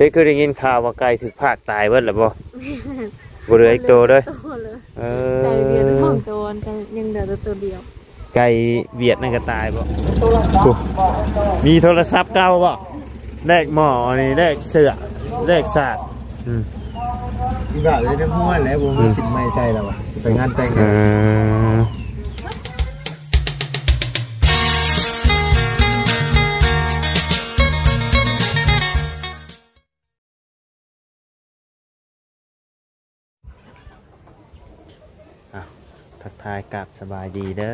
ເຄີຍ ເຄີຍໄດ້ຍິນຂ່າວວ່າໄກ່ຖືກພາກຕາຍເບິດແລ້ວບໍ່? ບໍ່ເຫຼືອອີກໂຕເລີຍ. ເອີ ໄກ່ວຽດສອງໂຕ ກໍຍັງເຫຼືອແຕ່ໂຕດຽວ. ໄກ່ວຽດນັ້ນກໍຕາຍບໍ່? ໂອ້ ມີໂທລະສັບເກົ່າບໍ່? ແລກໝໍ້ນີ້ ແລກເສື້ອ ແລກສາກ. ອືມ ອີ່ບ່າວເລີຍນຳຫົວແລ້ວ ບໍ່ມີ ອືມ ສິ້ນໃໝ່ໃສ່ແລ້ວວ່າ ຊິໄປງານແຕ່ງ. ເອີ ອ້າວ ທັກທາຍກາບສະບາຍດີເດີ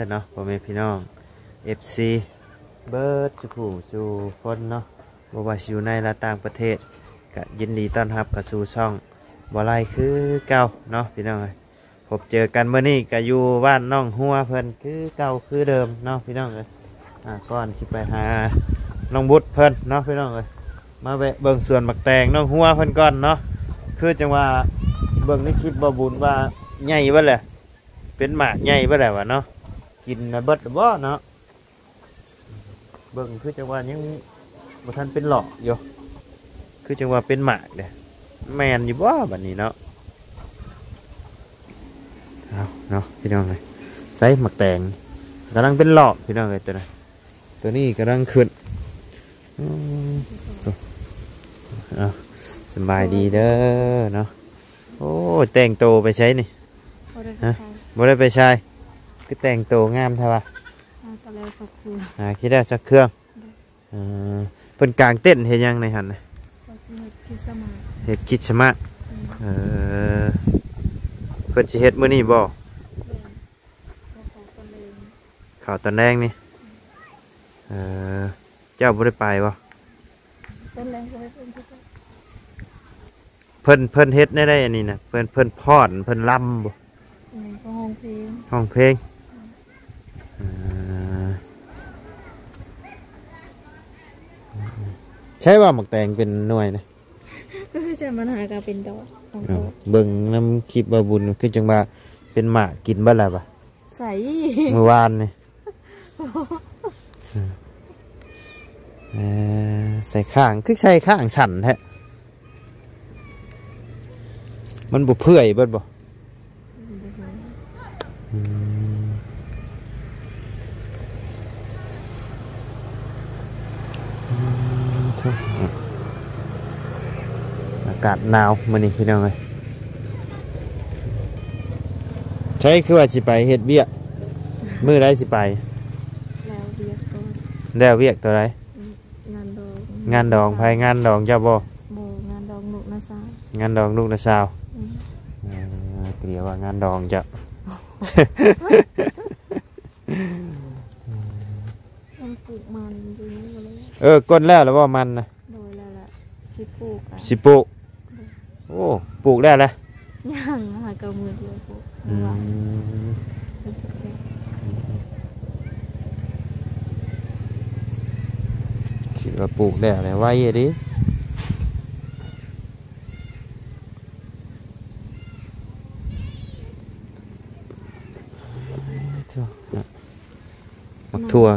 ເນາະ ພໍ່ແມ່ພີ່ນ້ອງ ເອັຟຊີ ເບິດສູ່ຜູ້ສູ່ຄົນເນາະ ບໍ່ວ່າຊິຢູ່ໃນ ແລະ ຕ່າງປະເທດ ກະຍິນດີຕ້ອນຮັບເຂົ້າສູ່ຊ່ອງບໍ່ໄລ່ຄືເກົ່າເນາະ ພີ່ນ້ອງເອີຍ. ພົບເຈີກັນມື້ນີ້ກໍຢູ່ບ້ານນ້ອງຫົວເພິ່ນຄືເກົ່າຄືເດີມເນາະ ພີ່ນ້ອງເອີຍ. ອ່າ ກ່ອນຊິໄປຫານ້ອງບຸດເພິ່ນເນາະ ພີ່ນ້ອງເອີຍ ມາແວະເບິ່ງສວນໝາກແຕງນ້ອງຫົວເພິ່ນກ່ອນເນາະ. ຄືຈັ່ງວ່າເບິ່ງໃນຄລິບບ່າວບຸນວ່າໃຫຍ່ເບິດແຫຼະ ເປັນໝາກໃຫຍ່ເບິດແຫຼະວ່າເນາະ. ກິນນະເບິດແລ້ວບໍ່ເນາະ? ເບິ່ງຄືຈັ່ງວ່າຍັງບໍ່ທັນເປັນຫຼອກຢູ່ ຄືຈັ່ງວ່າເປັນໝາກເດ້. ແມ່ນຢູ່ບໍ່ບັດນີ້ເນາະ? ເອົາເນາະ ພີ່ນ້ອງເອີຍ ໃສ່ໝາກແຕງກຳລັງເປັນຫຼອກ ພີ່ນ້ອງເອີຍ. ຕົວນັ້ນ ຕົວນີ້ກຳລັງຂຶ້ນ. ອືມ ເອົາ ສະບາຍດີເດີເນາະ. ໂອ້ ແຕ່ງໂຕໄປໃສນີ້? ບໍ່ໄດ້ໄປໃສ. ຮະ? ບໍ່ໄດ້ໄປໃສ ຄືແຕ່ງໂຕງາມແທ້ວະ? ຫາກໍແລ້ວສັກເຄື່ອງ ຫາຄິດແລ້ວສັກເຄື່ອງ. ໂດຍ. ເອີ ເພິ່ນກາງເຕັນເຮັດຫຍັງໃນຫັ້ນນະ? ກໍຊິເຮັດຄຣິດສະມາດ ເຮັດຄຣິດສະມາດ. ອືມ ເອີ ເພິ່ນຊິເຮັດມື້ນີ້ບໍ່? ແມ່ນ ເຂົ້າຕອນແລງ ເຂົ້າຕອນແລງນີ້. ເອີ ເຈົ້າບໍ່ໄດ້ໄປບໍ່? ຕອນແລງກໍໄປເບິ່ງຄືກັນ. ເພິ່ນ ເພິ່ນເຮັດແນວໃດອັນນີ້ນະ? ເພິ່ນ ເພິ່ນຟ້ອນ ເພິ່ນລຳບໍ່? ແມ່ນ ເພິ່ນຮ້ອງເພງ ຮ້ອງເພງ. ເອີ ໃຊ່ວ່າໝາກແຕງເປັນໜ່ວຍນະ? ໃຊ່ ມັນຫາກໍເປັນດອກ. ເອີ ເບິ່ງນຳຄລິບບ່າວບຸນຄືຈັ່ງວ່າເປັນໝາກກິນເບິດແລ້ວບະ? ໃສ່ ມື້ວານນີ້. ເອີ ໃສ່ຂ້າງ ຄືໃສ່ຂ້າງສັ້ນແທ້ ມັນບໍ່ເປື່ອຍເບິດບໍ່? ອືມ ອືມ ໂທ້ ອາກາດໜາວມື້ນີ້ ພີ່ນ້ອງເອີຍ. ໃຊ່ ຄືວ່າຊິໄປເຮັດວຽກ ມື້ໃດຊິໄປ? ແລ້ວວຽກກ່ອນ ແລ້ວວຽກຕົວໃດ? ອືມ ງານດອງ ງານດອງໃຜ? ງານດອງເຈົ້າບໍ່? ບໍ່ ງານດອງລູກນ້າສາວ ງານດອງລູກນ້າສາວ. ອືມ ເອີ ກໍເອີ້ນວ່າງານດອງເຈົ້າ. ມັນປູກມັນຢູ່ນີ້ບໍ່ໄດ້. ເອີ ກົ້ນແລ້ວລະບໍ່ມັນນະ? ໂດຍ ແລ້ວລະ ຊິປູກ ຊິປູກ. ໂດຍ. ໂອ້ ປູກແລ້ວລະ? ຍັງ ຫາກໍມືດຢູ່ປູກ. ອືມ ວ່າ ຄິດວ່າປູກແລ້ວແຫຼະ ໄວອີ່ຫຼີ. ໝາກຖົ່ວ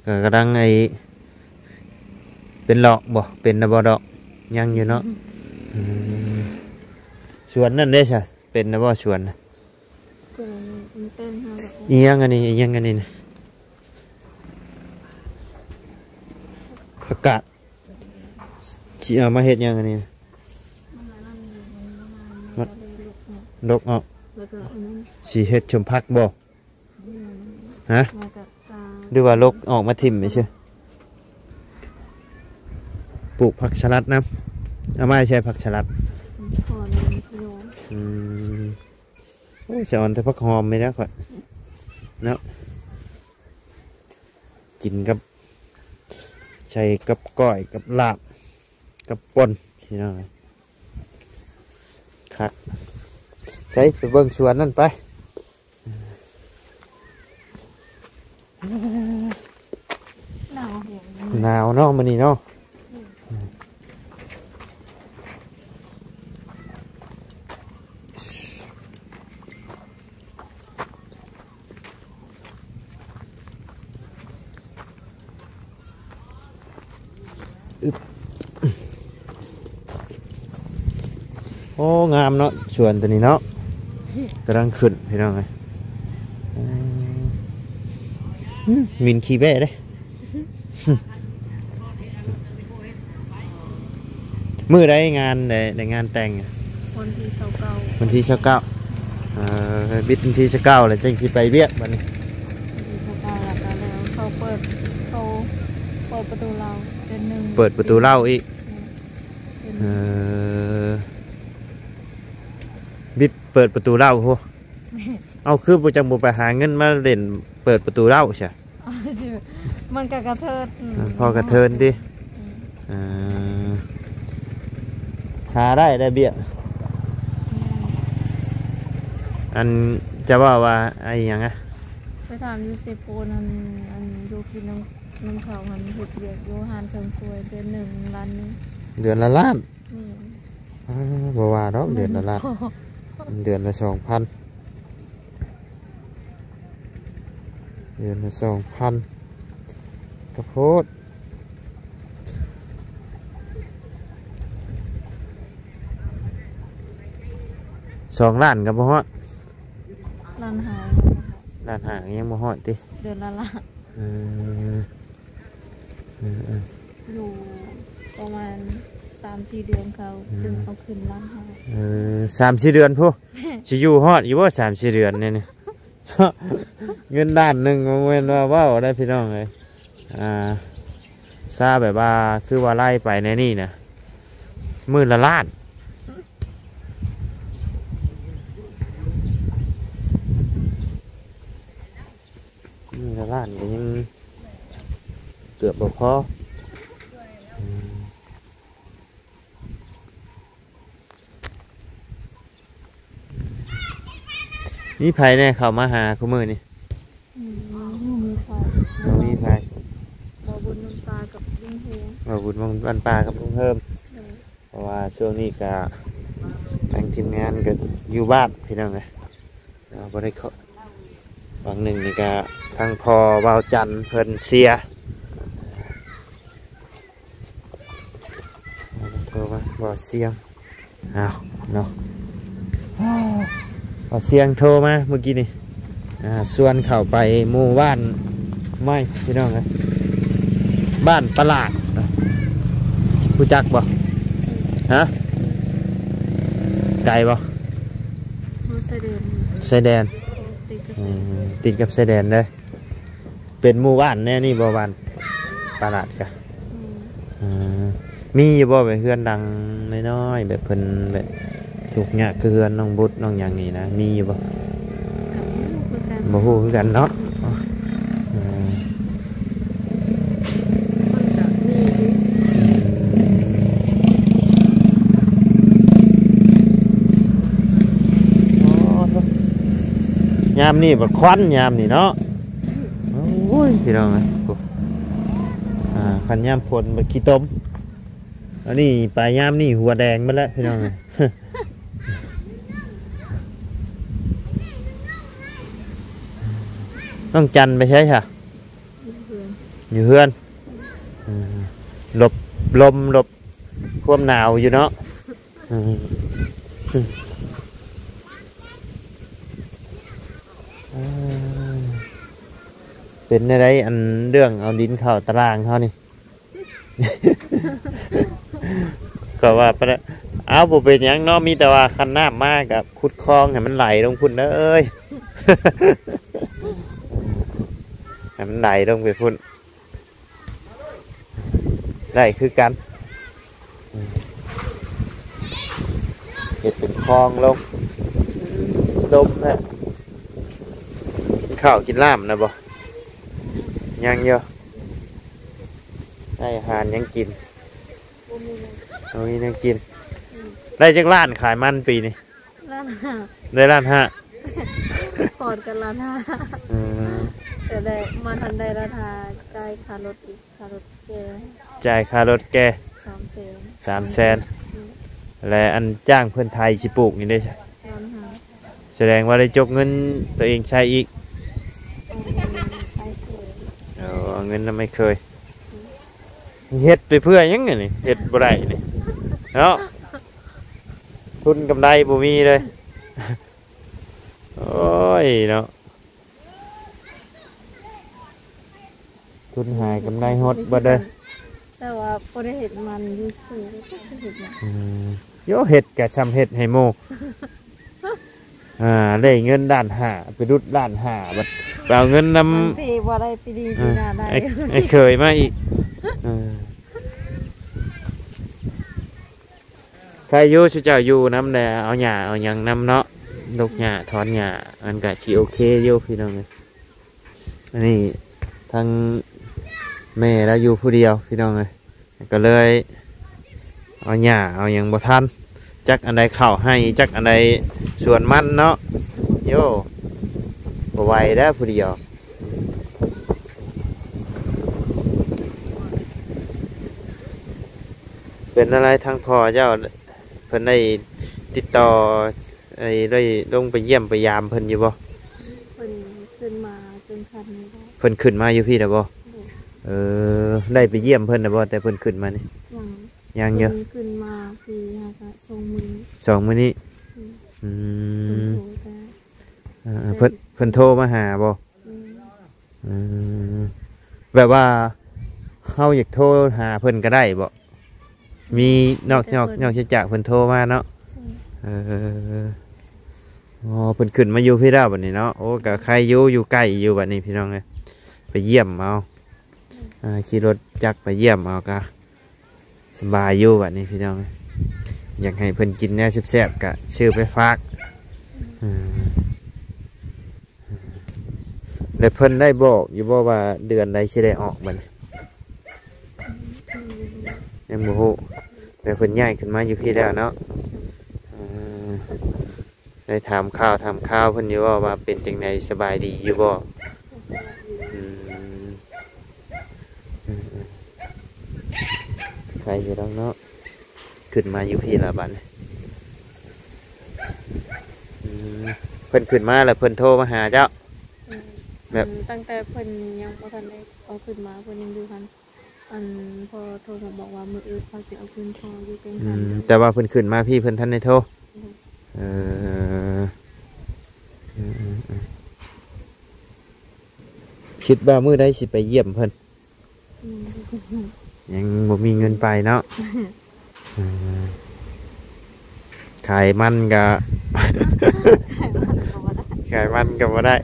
ກໍກຳລັງໄອ້ ເປັນດອກບໍ່? ເປັນແລ້ວບໍ່ດອກ? ຍັງຢູ່ເນາະ. ອືມ ອືມ ສວນນັ້ນເດ້ຊະ ເປັນແລ້ວບໍ່ສວນນະ? ສວນມັນແຕ່ງຫາແລ້ວ. ອີ່ຫຍັງອັນນີ້? ອີ່ຫຍັງອັນນີ້ນະ? ຜັກກາດ. ຊິເອົາມາເຮັດຫຍັງອັນນີ້? ມັນອັນນັ້ນຢູ່ ມັນບໍ່ງາມ ມັນກໍເລີຍລົກອອກ ລົກອອກ. ແລ້ວກໍອັນນັ້ນ ຊິເຮັດສົມຜັກບໍ່? ຮະ? ແລ້ວກໍກາ ຫຼືວ່າລົກອອກມາຖິ້ມຊື່? ປູກຜັກສະຫຼັດນຳ. ເອົາມາໃສ່ຜັກສະຫຼັດ? ອືມ ຂໍແນວນີ້ພີ່ນ້ອງ. ອືມ ໂອ້ຍ ສະອອນແຕ່ຜັກຫອມນີ້ແຫຼະຂ້ອຍເນາະ. ກິນກັບ ໃສ່ກັບກ້ອຍ ກັບລາບ ກັບປົ່ນ ພີ່ນ້ອງ ຄັກ. ໃສ່ ໄປເບິ່ງສວນນັ້ນໄປ. ໜາວແຮງ ໜາວເນາະມື້ນີ້ເນາະ. ອືມ ອຶບ. ໂອ້ ງາມເນາະ ສວນຕົວນີ້ເນາະ ກຳລັງຂຶ້ນພີ່ນ້ອງເອີຍ. ອືມ ໝິ່ນຂີ້ແບ້ເດ້. ມື້ໃດງານ ໄດ້ ໄດ້ງານແຕ່ງ? ວັນທີຊາວເກົ້າ ວັນທີຊາວເກົ້າ. ເອີ ບິດວັນທີຊາວເກົ້າແລ້ວຈຶ່ງຊິໄປວຽກບັດນີ້. ວັນທີຊາວເກົ້າແລ້ວກໍແລ້ວ ເຂົາເປີດ ເຂົາເປີດປະຕູເລົາເດືອນໜຶ່ງ ເປີດປະຕູເລົາອີກ. ແມ່ນ ເດືອນໜຶ່ງ. ເອີ ບິດເປີດປະຕູເລົາພຸ້ນ. ແມ່ນ. ເອົ້າ ຄືບໍ່ ຈັ່ງບໍ່ໄປຫາເງິນມາຫຼິ້ນເປີດປະຕູເລົາຊະ? ມັນກໍກະເທີນ ອືມ ພໍກະເທີນຕິ. ອືມ ເອີ ຫາໄດ້ ໄດ້ເບ້ຍ. ແມ່ນ. ອັນ ຈະເວົ້າວ່າ ໄອ້ຫຍັງອະ? ໄປຖາມຢູ່ເຊໂປນ ອັນ ອັນຢູ່ກິນນຳ ນຳເຂົາຫັ້ນ ເຮັດວຽກຢູ່ຮ້ານເສີມສວຍ ເດືອນໜຶ່ງລ້ານໜຶ່ງ. ເດືອນລະລ້ານ? ແມ່ນ. ອ້າ ບໍ່ວ່າດອກ ເດືອນລະລ້ານ ເດືອນລະສອງພັນ ເດືອນລະສອງພັນ ກະໂພດ. ສອງລ້ານກໍບໍ່ຮອດ ລ້ານຫ້າ ລ້ານຫ້າຍັງບໍ່ຮອດຕິ? ເດືອນລະລ້ານ. ເອີ ເອີໆ ຢູ່ປະມານສາມສີ່ເດືອນເຂົາ ອືມ ຈຶ່ງເອົາຂຶ້ນລ້ານຫ້າ. ເອີ ສາມສີ່ເດືອນພຸ້ນ ຊິຢູ່ຮອດຢູ່ບໍ່ສາມສີ່ເດືອນນີ້? ເງິນລ້ານໜຶ່ງບໍ່ແມ່ນວ່າເວົ້າໄດ້ພີ່ນ້ອງເອີຍ. ອ່າ ຊາແບບວ່າ ຄືວ່າໄລ່ໄປໃນນີ້ນະ ມື້ລະລ້ານ ມື້ລະລ້ານກໍຍັງເກືອບບໍ່ພໍ. ອືມ ມີໃຜແດ່ເຂົ້າມາຫາຄູ່ມື້ນີ້? ອືມ ບໍ່ມີໃຜ ບໍ່ມີໃຜ. ບ່າວບຸນບ້ານປ່າກັບລຸງເຮີມ ບ່າວບຸນບ້ານປ່າກັບລຸງເຮີມ. ໂດຍ. ເພາະວ່າຊ່ວງນີ້ກະທາງທີມງານກະຢູ່ບ້ານພີ່ນ້ອງເອີຍ ເນາະ ບໍ່ໄດ້ເຂົ້າ. ຫວ່າງໜຶ່ງນີ້ກະທາງພໍ່ບ່າວຈັນເພິ່ນເສຍ ໂທມາ ບໍ່ສຽງ ອ້າວ ເນາະ ບໍ່ສຽງໂທມາມື້ກີ້ນີ້ ອ່າ ຊວນເຂົ້າໄປໝູ່ບ້ານໃໝ່ພີ່ນ້ອງເອີຍ ບ້ານປະຫຼາດ ຮູ້ຈັກບໍ່? ຮະ? ໄກບໍ່? ຢູ່ຊາຍແດນ ຊາຍແດນ ຕິດກັບຊາຍແດນ ອືມ ຕິດກັບຊາຍແດນເລີຍ. ເປັນໝູ່ບ້ານແນວນີ້ບໍ່ ບ້ານປະຫຼາດກະ? ອືມ ເອີ ມີຢູ່ບໍ່ແບບເຮືອນຫຼັງນ້ອຍໆ ແບບເພິ່ນແບບທຸກຍາກຄືເຮືອນນ້ອງບຸດນ້ອງຫຍັງນີ້ນະ ມີຢູ່ບໍ່? ກໍບໍ່ຮູ້ຄືກັນ ບໍ່ຮູ້ຄືກັນເນາະ. ອືມ ເອີ ມັນກະມີຢູ່ ອືມ ອໍ ຍາມນີ້ບັດຄວັນຍາມນີ້ເນາະ. ໂອ້ຍ ພີ່ນ້ອງເອີຍ ໂອ້ ອ່າ ຄັນຍາມຝົນບັດຂີ້ຕົມ ອັນນີ້ໄປຍາມນີ້ຫົວແດງໝົດແລ້ວພີ່ນ້ອງເອີຍ. ນ້ອງຈັນໄປໃສຊະ? ຢູ່ເຮືອນ ຢູ່ເຮືອນ ອືມ ຫຼົບລົມ ຫຼົບຄວາມໜາວຢູ່ເນາະ. ອືມ ເອີ ເປັນແນວໃດ ອັນເລື່ອງເອົາດິນເຂົ້າຕະລ່າງເຮົານີ້? ກໍວ່າໄປແລ້ວ ເອົ້າ ບໍ່ເປັນຫຍັງເນາະ ມີແຕ່ວ່າຄັນນ້ຳມາກໍຂຸດຄອງໃຫ້ມັນໄຫຼລົງພຸ້ນເດີ ໃຫ້ມັນໄຫຼລົງໄປພຸ້ນ ໄດ້ຄືກັນ ເຮັດເປັນຄອງລົງ ຕົມແລ້ວ. ກິນເຂົ້າກິນນ້ຳນະບໍ່? ຍັງຢູ່ ໃຫ້ອາຫານຫຍັງກິນ? ບໍ່ມີແນວ ບໍ່ມີແນວກິນ. ອືມ ໄດ້ຈັກລ້ານຂາຍມັນປີນີ້? ລ້ານຫ້າ ໄດ້ລ້ານຫ້າ ຂອດກັນລ້ານຫ້າ. ອືມ ແຕ່ໄດ້ ມາທັນໄດ້ລ້ານຫ້າ ຈ່າຍຄ່າລົດອີກ ຄ່າລົດແກ່ ຈ່າຍຄ່າລົດແກ່ ສາມແສນ ສາມແສນ. ອືມ ແລະ ອັນຈ້າງເພິ່ນໄຖຊິປູກນີ້ເດ້? ລ້ານຫ້າ. ສະແດງວ່າໄດ້ຈົກເງິນຕົວເອງໃຊ້ອີກ? ເອົາເງິນນຳອ້າຍເຂີຍ. ເອີ ເອົາເງິນນຳອ້າຍເຂີຍ. ອືມ ເຮັດໄປເພື່ອຫຍັງອັນນີ້? ເຮັດບໍ່ໄດ້ນີ້ເນາະ. ທຶນກຳໄລບໍ່ມີເລີຍ. ໂອ້ຍເນາະ ທຶນຫາຍກຳໄລຫົດເບິດເລີຍ. ແຕ່ວ່າບໍ່ໄດ້ເຮັດມັນຢູ່ຊື່ ຈັກຊິເຮັດຫຍັງ. ອືມ ໂຍ ເຮັດກະຊ່ຳເຮັດໃຫ້ໝູ່ ອ່າ ໄດ້ເງິນລ້ານຫ້າ ໄປດຸດລ້ານຫ້າ ບັດໄປເອົາເງິນນຳ ບາງທີບໍ່ໄດ້ໄປດີ ເອີ ປີໜ້າໄດ້ ໄອ້ ໄອ້ເຂີຍມາອີກ. ເອີ ໃຄຢູ່ ຊຸເຈົ້າຢູ່ນຳແດ່ ເອົາຫຍ້າເອົາຫຍັງນຳເນາະ ຫຼົກຫຍ້າຖອນຫຍ້າ ມັນກະຊິໂອເຄຢູ່ພີ່ນ້ອງເອີຍ. ອັນນີ້ທາງແມ່ລາວຢູ່ຜູ້ດຽວພີ່ນ້ອງເອີຍ ກໍເລີຍເອົາຫຍ້າເອົາຫຍັງບໍ່ທັນ ຈັກອັນໃດເຂົ້າໄຮ່ ຈັກອັນໃດສວນມັນເນາະ. ໂຍ ບໍ່ໄຫວແລ້ວຜູ້ດຽວ. ເປັນແນວໃດທາງພໍ່ເຈົ້າ ເພິ່ນໄດ້ຕິດຕໍ່ ໄດ້ລົງໄປຢ້ຽມໄປຢາມເພິ່ນຢູ່ບໍ່? ເພິ່ນຂຶ້ນມາເທິງຄັນນີ້ແລ້ວ. ເພິ່ນຂຶ້ນມາຢູ່ພີ້ແລ້ວບໍ່? ໂດຍ. ເອີ ໄດ້ໄປຢ້ຽມເພິ່ນແລ້ວບໍ່ ແຕ່ເພິ່ນຂຶ້ນມານີ້? ຍັງ. ຍັງຢູ່. ເພິ່ນຂຶ້ນມາພີ້ຫາກະສອງມື້ ສອງມື້ນີ້. ອືມ ອືມ ເພິ່ນໂທແຕ່ ເອີ ເພິ່ນ ເພິ່ນໂທມາຫາບໍ່? ອືມ ເອີ ແບບວ່າເຮົາຢາກໂທຫາເພິ່ນກໍໄດ້ບໍ່? ມີ ນອກ ແຕ່ເພິ່ນ ນອກ ນອກຈາກເພິ່ນໂທມາເນາະ. ອືມ ເອີ ອໍ ເພິ່ນຂຶ້ນມາຢູ່ພີ້ແລ້ວບັດນີ້ເນາະ. ໂອ້ ກໍໄຄຢູ່ ຢູ່ໃກ້ຢູ່ບັດນີ້ພີ່ນ້ອງເອີຍ ໄປຢ້ຽມເອົາ. ອືມ ອ່າ ຂີ່ລົດຈັກໄປຢ້ຽມເອົາກະ ສະບາຍຢູ່ບັດນີ້ພີ່ນ້ອງ. ຢາກໃຫ້ເພິ່ນກິນແນວແຊບໆ ກະຊື້ໄປຝາກ. ອືມ ແລ້ວເພິ່ນໄດ້ບອກຢູ່ບໍ່ວ່າເດືອນໃດຊິໄດ້ອອກບັດນີ້? ຍັງບໍ່ຮູ້ ແຕ່ເພິ່ນຍ້າຍຂຶ້ນມາຢູ່ພີ້ແລ້ວເນາະ. ເອີ ໄດ້ຖາມຂ່າວຖາມຄາວເພິ່ນຢູ່ບໍ່ ວ່າເປັນຈັ່ງໃດ ສະບາຍດີຢູ່ບໍ່? ອືມ ໄຄຢູ່ດອກເນາະ ຂຶ້ນມາຢູ່ພີ້ລະບັດນີ້. ອືມ ເພິ່ນຂຶ້ນມາແລ້ວເພິ່ນໂທມາຫາເຈົ້າ? ອືມ ແບບ ອືມ ຕັ້ງແຕ່ເພິ່ນຍັງບໍ່ທັນໄດ້ເອົາຂຶ້ນມາ ເພິ່ນຍັງຢູ່ຫັ້ນ. ອັນພໍ່ໂທມາບອກວ່າມື້ອື່ນເຂົາຊິເອົາຂຶ້ນ ພໍ່ຢູ່ແກງ ອື ຄັນ ມ ແຕ່ວ່າເພິ່ນຂຶ້ນມາພີ້ເພິ່ນທັນໄດ້ໂທ. ອືມ ເອີ ອືມ ຄິດວ່າມື້ໃດຊິໄປຢ້ຽມເພິ່ນ? ອືມ ຍັງບໍ່ມີເງິນໄປເນາະ. ເອີ ຂາຍມັນກະ ຂາຍມັນກໍບໍ່ໄດ້ ຂາຍມັນກໍບໍ່ໄດ້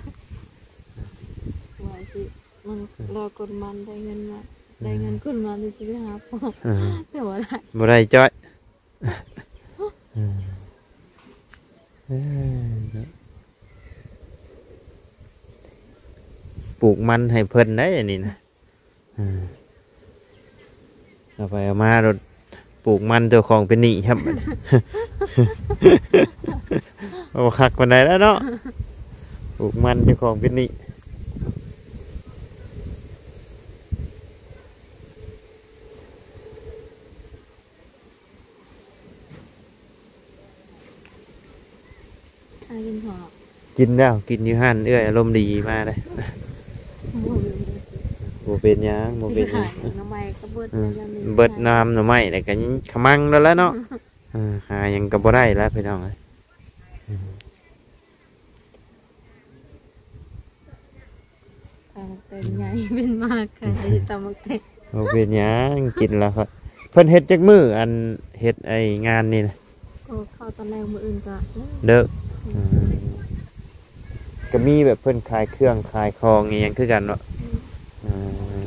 ວ່າຊິ ມັນລໍກົນມັນໄດ້ເງິນມາ ອືມ ໄດ້ເງິນກົນມັນຊິໄປຫາພໍ່ ເອີ ແຕ່ບໍ່ໄດ້ ບໍ່ໄດ້ຈ້ອຍ. ເອີ ເອີ ປູກມັນໃຫ້ເພິ່ນໄດ໋ອັນນີ້ນະ. ເອີ ເອົາໄປເອົາມາໂລດ ປູກມັນເຈົ້າຂອງເປັນໜີ້ຊ້ຳ. ໂອ້ ຄັກປານໃດແລ້ວເນາະ ປູກມັນເຈົ້າຂອງເປັນໜີ້. ຫາກິນເຂົ້າ ກິນແລ້ວ ກິນຢູ່ຮ້ານເອື້ອຍ ອາລົມດີມາເດ້. ບໍ່ເປັນ ບໍ່ເປັນຫຍັງ ບໍ່ເປັນຫຍັງ ຫາຫຍັງ ໜໍ່ໄມ້ກໍເບິດ ອືມ ແລ້ວນີ້ ເບິດນ້ຳໜໍ່ໄມ້ ແລ້ວກໍຂະມັງແລ້ວແຫຼະເນາະ. ເອີ ຫາຫຍັງກໍບໍ່ໄດ້ແລ້ວພີ່ນ້ອງເອີຍ. ຕຳບັກແຕງໃຫຍ່ເປັນໝາກ ຂາຍແຕ່ຕຳບັກແຕງ. ບໍ່ເປັນຫຍັງ ກິນແລ້ວ. ເພິ່ນເຮັດຈັກມື້ ອັນເຮັດໄອ້ງານນີ້ນະ? ກໍເຂົ້າຕອນແລງ ມື້ອື່ນກໍເລີກ. ອືມ ອືມ ກໍມີແບບເພິ່ນຂາຍເຄື່ອງຂາຍຂອງອີ່ຫຍັງຄືກັນເນາະ. ອືມ ອ່າ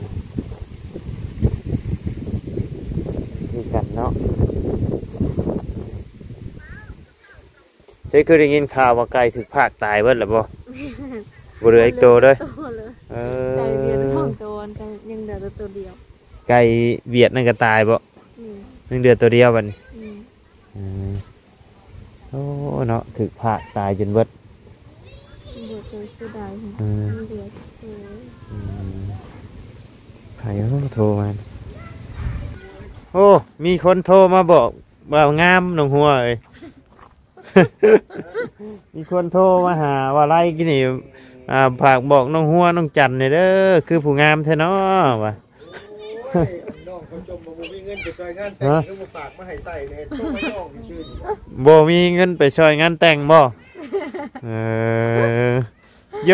ຄືກັນເນາະ. ເຈົ້າຄືໄດ້ຍິນຂ່າວວ່າໄກ່ຖືກພາກຕາຍເບິດແລ້ວບໍ່? ບໍ່ເຫຼືອອີກໂຕເລີຍ. ເອີ ໄກ່ວຽດສອງໂຕ ກໍຍັງເຫຼືອແຕ່ໂຕດຽວ. ໄກ່ວຽດນັ້ນກໍຕາຍບໍ່? ອືມ ຍັງເຫຼືອໂຕດຽວບັດນີ້. ອືມ ເອີ ໂອ້ ເນາະ ຖືກພາກຕາຍຈົນເບິດ. ເບິດເລີຍ ເສຍດາຍ. ອືມ ຍັງເຫຼືອໂຕ. ອືມ ໃຜໂທມາ? ໂອ້ ມີຄົນໂທມາບອກວ່າງາມ ນ້ອງຫົວເອີຍ. ມີຄົນໂທມາຫາວ່າໄລກິນນີ້ ອ່າ ຝາກບອກນ້ອງຫົວ ນ້ອງຈັນແດ່ເດີ ຄືຜູ້ງາມແທ້ເນາະວ່າ. ໂອ້ຍ ນ້ອງ ເຂົາຈົ່ມວ່າບໍ່ມີເງິນໄປຊ່ອຍງານແຕ່ງ ຮະ? ຄືບໍ່ຝາກມາໃຫ້ໃຊ້ແດ່ ໂທມາຍ້ອງຊື່ໆ ບໍ່ມີເງິນໄປຊ່ອຍງານແຕ່ງບໍ່? ເອີ ໂຢ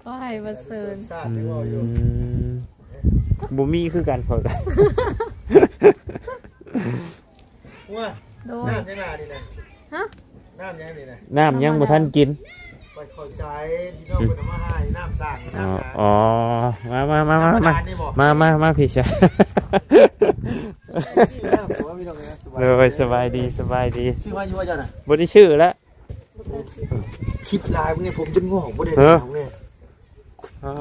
ກໍໃຫ້ມາເຊີນ ອືມ ບໍ່ມີຄືກັນຂ້ອຍກໍ ວ່າ ໂດຍ ນ້ຳຍັງຫຼາຍນີ້ນະ ຮະ? ນ້ຳຍັງນີ້ນະ ນ້ຳຍັງບໍ່ທັນກິນ ຂ້ອຍເຂົ້າໃຈ ພີ່ນ້ອງເພິ່ນເອົາມາໃຫ້ ນ້ຳສ້າງ ນ້ຳ ອໍ ມາ ມາ ມາ ມາ ມາ ມາ ມາ ມາ ມາ ມາ ມາ ມາ ພີ່ຊາຍ ໂດຍ ສະບາຍດີ ສະບາຍດີ ຊື້ມາຢູ່ບໍ່ເຈົ້ານະ? ບໍ່ໄດ້ຊື້ແລ້ວ ຄິດຫຼາຍມື້ນີ້ ຜົມຈົນງອກ ບໍ່ໄດ້ ເອີ ແລ້ວນີ້ ອໍ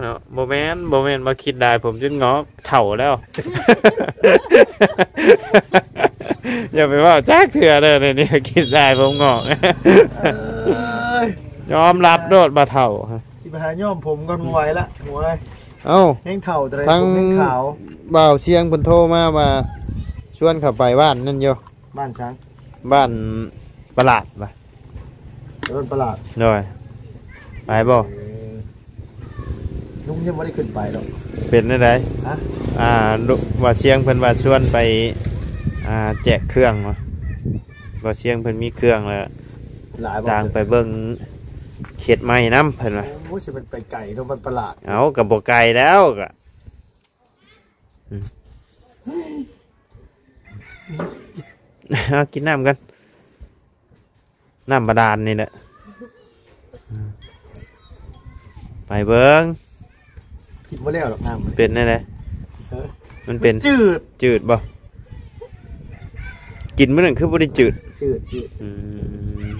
ເນາະ ບໍ່ແມ່ນ ບໍ່ແມ່ນວ່າຄິດຫຼາຍ ຜົມຈົນງອກ ເຖົ້າແລ້ວ ຢ່າໄປເວົ້າຈັກເທື່ອເດີ ດຽວນີ້ຄິດຫຼາຍຜົມງອກ ເອີຍ ຍອມຮັບໂລດວ່າເຖົ້າ ຊິໄປຫາຍ້ອມຜົມກ່ອນ ບໍ່ໄຫວລະ ຫົວ ເອົ້າ ແຮງເຖົ້າ ແຕ່ໃດ ທາງຜົມແຮງຂາວ ບ່າວຊຽງເພິ່ນໂທມາວ່າ ຊວນເຂົ້າໄປບ້ານນັ້ນຢູ່ ບ້ານສັງ? ບ້ານປະຫຼາດວ່າ ເອີ້ນປະຫຼາດ ໂດຍ ໄປບໍ່? ເອີ ລຸງຍັງບໍ່ໄດ້ຂຶ້ນໄປດອກ ເປັນແນວໃດ? ຮະ? ອ່າ ລຸ ບ່າວຊຽງເພິ່ນວ່າຊວນໄປ ອ່າ ແຈກເຄື່ອງວ່າ ບ່າວຊຽງເພິ່ນມີເຄື່ອງແລ້ວ ຫຼາຍບໍ່? ຕ່າງໄປເບິ່ງເຂດໃໝ່ນຳເພິ່ນວ່າ ໂອ້ຍ ຊິແມ່ນໄປໄກເນາະ ບ້ານປະຫຼາດ ເອົ້າ ກໍບໍ່ໄກແລ້ວກໍ ອືມ ເອົາກິນນ້ຳກ່ອນ ນ້ຳບາດານນີ້ແຫຼະ ໄປເບິ່ງ ກິນບໍ່ແລ້ວດອກນ້ຳ ເປັນແນວໃດ? ເອີ ມັນເປັນ ມັນຈືດ ຈືດບໍ່? ກິນມື້ນັ້ນຄືບໍ່ໄດ້ຈືດ? ຈືດ ຈືດ ອືມ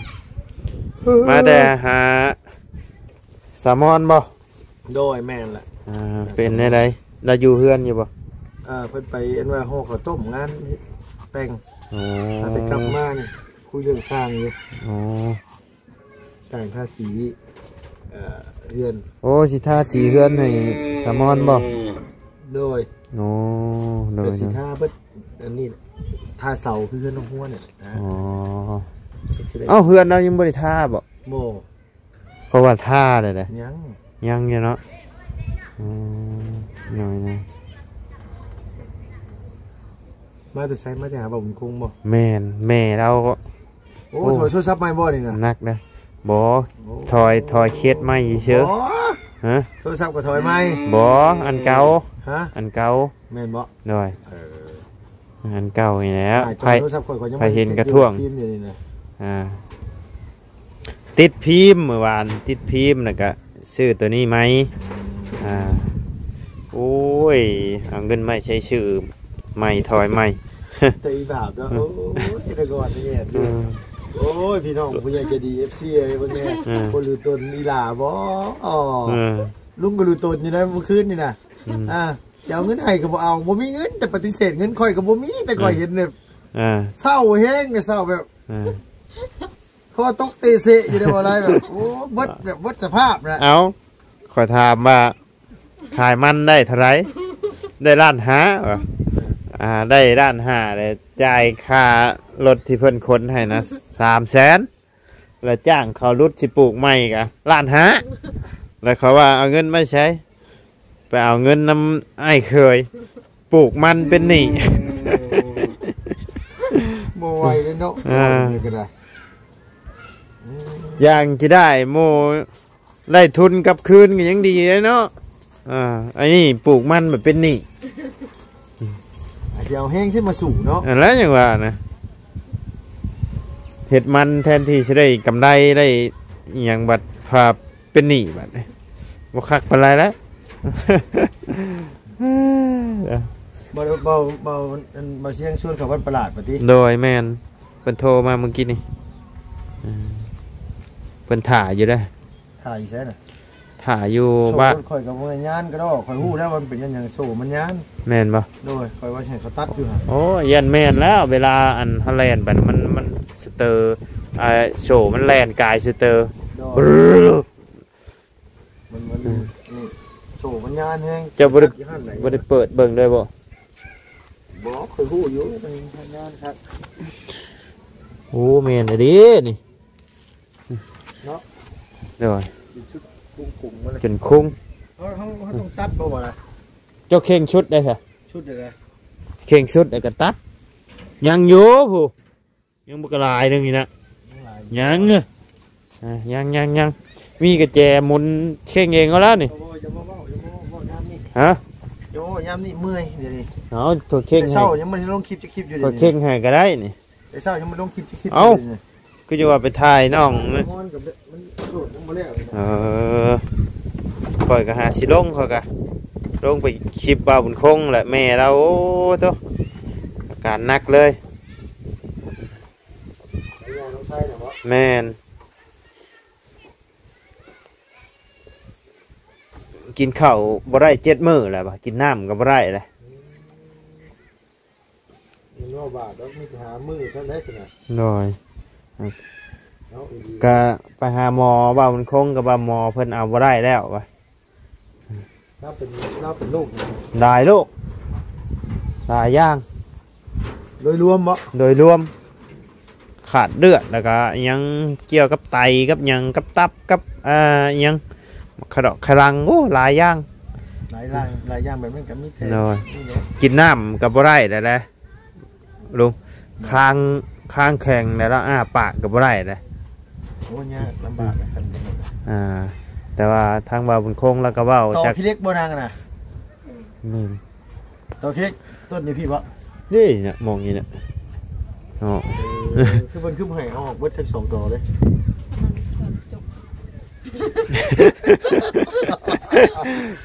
ເອີ ມາແຕ່ຫາສາວມອນບໍ່? ໂດຍ ແມ່ນແຫຼະ ອ່າ ເປັນແນວໃດ? ລາວຢູ່ເຮືອນຢູ່ບໍ່? ເອີ ເພິ່ນໄປ ອັນວ່າຫໍ່ເຂົ້າຕົ້ມ ງານແຕ່ງ ອໍ ຫາແຕ່ກັບມານີ້ ຄຸຍເລື່ອງຊ່າງຢູ່ ອໍ ຊ່າງທາສີ ເອີ ເຮືອນ ໂອ້ ຊິທາສີເຮືອນໃຫ້ສາມອນບໍ່? ໂດຍ ໂອ້ ໂດຍ ກໍຊິທາເບິດ ອັນນີ້ ທາເສົາຄືເຮືອນນ້ອງຫົວນີ້ ອໍ ເອົ້າ ເຮືອນລາວຍັງບໍ່ໄດ້ທາບໍ່? ບໍ່ ເພາະວ່າຖ້າໄດ້ເດ້ ຍັງ ຍັງຢູ່ເນາະ ອືມ ນ້ອຍໆ ມາແຕ່ໃສ? ມາແຕ່ຫາບ່າວບຸນຄົງບໍ່? ແມ່ນ ແມ່ລາວກໍ ໂອ້ ໂອ້ ຖອຍໂທລະສັບໃໝ່ບໍ່ນີ້ນະ? ໜັກເດ້ ບໍ່ ໂອ້ ຖອຍ ຖອຍເຄສໃໝ່ຊື່ໆ ບໍ່ ຮະ? ໂທລະສັບກໍຖອຍໃໝ່ ບໍ່ ອັນເກົ່າ ຮະ? ອັນເກົ່າ ແມ່ນບໍ່? ໂດຍ ເອີ ອັນເກົ່ານີ້ແຫຼະ ໃຜ ໃຜເຫັນກະທ້ວງ ອ່າ ຕິດພີມ ມື້ວານຕິດພີມ ແລ້ວກະຊື້ໂຕນີ້ໃໝ່ ອ່າ ໂອ້ຍ ເອົາເງິນໃໝ່ໃຊ້ຊື້ໃໝ່ ຖອຍໃໝ່ ແຕ່ອີບາບເນາະ ໂອ້ຍ ແຕ່ກ່ອນນີ້ ເອີ ໂອ້ຍ ພີ່ນ້ອງຜູ້ໃຫຍ່ໃຈດີ ເອັຟຊີ ເອີຍ ເບິ່ງແດ່ ເອີ ຄົນຫຼືຕົນອີຫຼ້າບໍ່ ເອີ ລຸງກໍຫຼືຕົນຢູ່ໃນມື້ຄືນນີ້ນະ ອືມ ອ່າ ຊິເອົາເງິນໃຫ້ກໍບໍ່ເອົາ ບໍ່ມີເງິນ ແຕ່ປະຕິເສດເງິນຂ້ອຍກໍບໍ່ມີ ແຕ່ຂ້ອຍເຫັນແບບ ອ່າ ເສົ້າແຮງ ເສົ້າແບບ ອ່າ ຄໍຕົກເຕະເສະຢູ່ໃນບໍ່ໄດ້ແບບ ໂອ້ ເບິດແບບເບິດສະພາບນະ ເອົ້າ ຂ້ອຍຖາມວ່າ ຂາຍມັນໄດ້ເທົ່າໃດ? ໄດ້ລ້ານຫ້າວ່າ ອ່າ ໄດ້ລ້ານຫ້າ ແລ້ວຈ່າຍຄ່າລົດທີ່ເພິ່ນຂົນໃຫ້ນະ ສາມແສນ ແລ້ວຈ້າງເຂົາຫຼຸດຊິປູກໃໝ່ກະລ້ານຫ້າ ແລ້ວເຂົາວ່າເອົາເງິນມາໃສ? ໄປເອົາເງິນນຳອ້າຍເຂີຍ ປູກມັນເປັນໜີ້ ບໍ່ໄຫວເດ້ເນາະ ອ່າ ເວົ້າແນວນີ້ກໍໄດ້ ຢ່າງຈະໄດ້ໂມ ໄດ້ທຶນກັບຄືນກໍຍັງດີເດ້ເນາະ ອ່າ ອັນນີ້ປູກມັນແບບເປັນໜີ້ ອາດຊິເອົາແຮງຊິມາສູ້ເນາະ ອັນນັ້ນຫຍັງວ່ານະ ເຮັດມັນແທນທີ່ຊິໄດ້ກຳໄລໄດ້ອີ່ຫຍັງ ບັດພາເປັນໜີ້ບັດນີ້ ບໍ່ຄັກປານໃດແລ້ວ ບໍ່ ບໍ່ ບໍ່ ອັນ ບໍ່ສຽງຊວນເຂົ້າວັດປະຫຼາດປະຕິ ໂດຍ ແມ່ນ ເພິ່ນໂທມາມື້ກີ້ນີ້ ອືມ ເພິ່ນຖ້າຢູ່ເດ້ ຖ້າຢູ່ໃສນະ? ຖ້າຢູ່ ໂສ້ ບ້ານ ລົດຂ້ອຍກໍບໍ່ໄດ້ຍານກະດອກ ຂ້ອຍຮູ້ແລ້ວວ່າມັນເປັນຫຍັງ ໂສ້ມັນຍານ ແມ່ນບໍ່? ໂດຍ ຂ້ອຍວ່າຊິໃຫ້ເຂົາຕັດຢູ່ຫັ້ນ ໂອ້ ຢ້ານແມ່ນແລ້ວ ເວລາອັນເຮົາແລ່ນໄປ ມັນ ມັນສະເຕີ ອ່າ ໂສ້ມັນແລ່ນກາຍສະເຕີ ໂດຍ ບຶ ມັນ ມັນ ອືມ ນີ້ ໂສ້ມັນຍານແຮງ ເຈົ້າບໍ່ໄດ້ ບໍ່ໄດ້ເປີດເບິ່ງເລີຍບໍ່? ບໍ່ ຂ້ອຍຮູ້ຢູ່ ມັນຍານຄັກ ໂອ້ ແມ່ນອີ່ຫຼີນີ້ ເນາະ ໂດຍ ເປັນຊຸດຄຸງໆ ມາເລີຍ ຈົນຄຸງ ເຮົາ ເຮົາ ເຮົາຕ້ອງຕັດບໍ່ວະນະ? ເຈົ້າເຄັ່ງຊຸດໄດ້ຊະ ຊຸດໄດ້ລະ ເຄັ່ງສຸດແລ້ວກໍຕັດ ຍັງຢູ່ພຸ້ນ ຍັງບໍ່ກະຫຼາຍໜຶ່ງນີ້ນະ ຍັງ ຍັງ ເອີ ອ່າ ຍັງ ຍັງ ຍັງ ມີກະແຈໝູນເຄັ່ງເອງເອົາແລ້ວນີ້ ໂອ້ຍ ຢ່າມາເວົ້າ ຢ່າມາເວົ້າ ເວົ້າຍາມນີ້ ຮະ ຢ່າມາເວົ້າຍາມນີ້ ເມື່ອຍດຽວນີ້ ເອົາ ໂທເຄັ່ງ ແຕ່ເຊົ້າຍັງບໍ່ໄດ້ລົງຄລິບຈັກຄລິບຢູ່ ໂທເຄັ່ງໃຫ້ກໍໄດ້ນີ້ ແຕ່ເຊົ້າຍັງບໍ່ລົງຄລິບຈັກຄລິບຢູ່ ເອົ້າ ດຽວນີ້ ຄືຈະວ່າໄປຖ່າຍນ້ອງ ມັນກໍບໍ່ ມັນໂຫຼດຍັງບໍ່ແລ້ວ ເອີ ຂ້ອຍກໍຫາຊິລົງ ຂ້ອຍກໍລົງໄປຄລິບບ່າວບຸນຄົງແຫຼະ ແມ່ລາວ ໂອ້ໂຕ ອາການໜັກເລີຍ ແມ່ນ ກິນເຂົ້າບໍ່ໄດ້ເຈັດມື້ແລ້ວ ກິນນ້ຳກໍບໍ່ໄດ້ແລ້ວ. ເຫັນວ່າບາດດອກ ມີແຕ່ຫາມື້ເທົ່ານັ້ນໄດ໋ຊັ້ນນະ ໂດຍ ເອົາອີ່ຫຼີ ກະໄປຫາໝໍ ເວົ້າມັນຄົງກັບວ່າໝໍເພິ່ນເອົາບໍ່ໄດ້ແລ້ວວ່າ ລາວເປັນ ລາວເປັນໂລກຫຍັງ ຫຼາຍໂລກ ຫຼາຍຢ່າງ ໂດຍລວມບໍ? ໂດຍລວມ ຂາດເລືອດ ແລ້ວກະຫຍັງກ່ຽວກັບໄຕ ກັບຫຍັງ ກັບຕັບ ກັບ ອ່າ ຫຍັງ ຂະດອກຂະດັງ ໂອ້ ຫຼາຍຢ່າງ ຫຼາຍຢ່າງ ຫຼາຍຢ່າງແບບນັ້ນກໍມີແຕ່ ໂດຍ ນີ້ແຫຼະ ກິນນ້ຳກໍບໍ່ໄດ້ແລ້ວແຫຼະລຸງ ຄາງ ຄາງແຂງແລ້ວ ອ້າປາກກໍບໍ່ໄດ້ແລ້ວ ໂອ້ ຍາກລຳບາກນະ ຄັນແບບນັ້ນນະ ອ່າ ແຕ່ວ່າທາງບ່າວບຸນຄົງລາວກໍເວົ້າ ຕໍ່ ຈັກ ຂີ້ເຫຼັກບໍ່ນາງນະ? ແມ່ນ ຕໍ່ເຄັກຕົ້ນຢູ່ພີ້ບໍ? ນີ້ນະ ມອງນີ້ນະ ເນາະ ເອີ ຄືເພິ່ນຄືບໍ່ໃຫ້ເອົາອອກເບິດທັງສອງຕໍ່ເລີຍ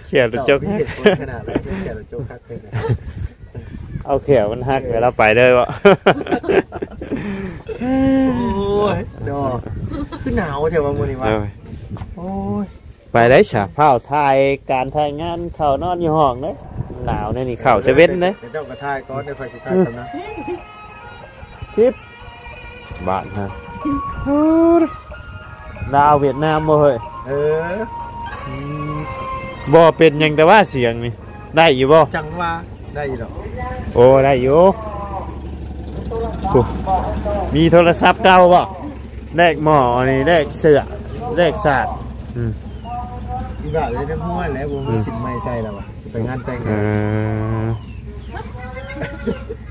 ແຂ້ວລະຈົກ ມີເຫດຜົນຂະໜາດໃດ ແຂ້ວລະຈົກຄັກແທ້ນະ ເອົາແຂ້ວມັນຫັກ ເອີ ແລ້ວລາວໄປເລີຍບໍ? ໂອ້ຍ ດອກ ຄືໜາວແທ້ວ່າມື້ນີ້ວະ ໂດຍ ໂອ້ຍ ໄປໄດ້ສະ ຟ້າວຖ່າຍການຖ່າຍງານ ເຂົ້ານອນຢູ່ຫ້ອງເດ້ ໜາວແນວນີ້ ເຂົ້າແຕ່ເວັນເດ້ ເຂົາເຈົ້າກໍຖ່າຍກ່ອນ ດຽວຂ້ອຍຊິຖ່າຍຕາມນະ ຄລິບ ບາດນະ ລາວຫວຽດນາມບໍ່ເຮີ້ຍ? ເອີ ອືມ ບໍ່ເປັນຫຍັງ ແຕ່ວ່າສຽງນີ້ ໄດ້ຢູ່ບໍ່? ຈັ່ງວ່າ ໄດ້ຢູ່ດອກ ໂອ້ ໄດ້ຢູ່ ໂອ້ ມີໂທລະສັບເກົ່າບໍ່? ແລກໝໍ້ນີ້ ແລກເສື້ອ ແລກສາດ ອືມ ອີ່ບ້າເອີຍ ທັງຫົວແຫຼະ ບໍ່ມີ ອືມ ສິ້ນໃໝ່ໃສ່ແລ້ວວະ ຊິໄປງານແຕ່ງ ເອີ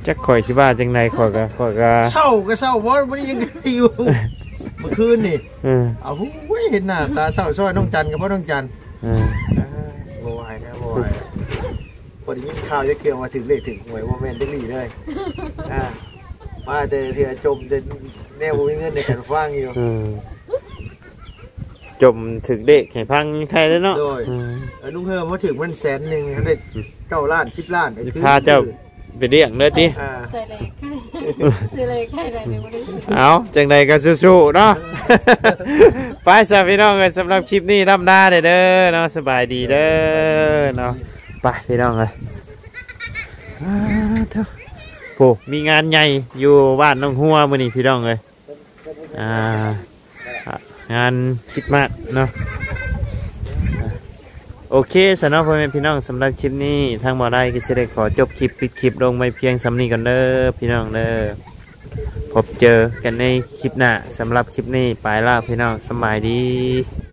ຈັກຂ້ອຍຊິວ່າຈັ່ງໃດ ຂ້ອຍກໍ ຂ້ອຍກໍ ເຊົ້າກໍເຊົ້າ ບໍ່ ບໍ່ໄດ້ຫຍັງຢູ່ ມື້ຄືນນີ້ ເອີ ເອົາ ໂອ້ຍ ເຫັນໜ້າຕາເສົ້າຊ້ອຍ ນ້ອງຈັນກໍພໍ້ ນ້ອງຈັນ ເອີ ເອີຍ ບໍ່ໄຫວແລ້ວ ບໍ່ໄຫວແລ້ວ ບໍ່ໄດ້ຍິນຂ່າວຈັກເທື່ອວ່າຖືກເລກຖືກຫວຍ ບໍ່ແມ່ນຈັກດີ້ເລີຍ ອ່າ ມາແຕ່ເທື່ອຈົມແຕ່ແນວບໍ່ມີເງິນໃນການຟັງຢູ່ ເອີ ຈົມຖືກເລກໃຫ້ຟັງໃຄເດ້ເນາະ ໂດຍ ເອີ ເອີ ລຸງເຮີມາຖືກມັນແສນໜຶ່ງ ໄດ້ເກົ້າລ້ານ ສິບລ້ານ ຊິພາເຈົ້າໄປລ້ຽງເດີຕິ ອ່າ ຊື້ເລກ ຊື້ເລກໃຫ້ໄດ້ ບໍ່ໄດ້ຊື້ ເອົາ ຈັ່ງໃດກໍສູ້ໆເນາະ ໄປຊະພີ່ນ້ອງເອີຍ ສຳລັບຄລິບນີ້ລ່ຳລາໄດ້ເດີເນາະ ສະບາຍດີເດີເນາະ ໄປພີ່ນ້ອງເອີຍ ອ້າ ໂທ້ ໂອ້ ມີງານໃຫຍ່ຢູ່ບ້ານໜອງຫົວມື້ນີ້ພີ່ນ້ອງເອີຍ ອ່າ ງານຄຣິດມາດເນາະ ໂອເຄຊະເນາະ ພໍ່ແມ່ພີ່ນ້ອງ ສຳລັບຄລິບນີ້ ທາງບໍ່ໄດ້ກໍຊິໄດ້ຂໍຈົບຄລິບ ປິດຄລິບລົງໄວ້ພຽງສ່ຳນີ້ກ່ອນເດີພີ່ນ້ອງເດີ ພົບເຈີກັນໃນຄລິບໜ້າ ສຳລັບຄລິບນີ້ໄປລະພີ່ນ້ອງ ສະບາຍດີ.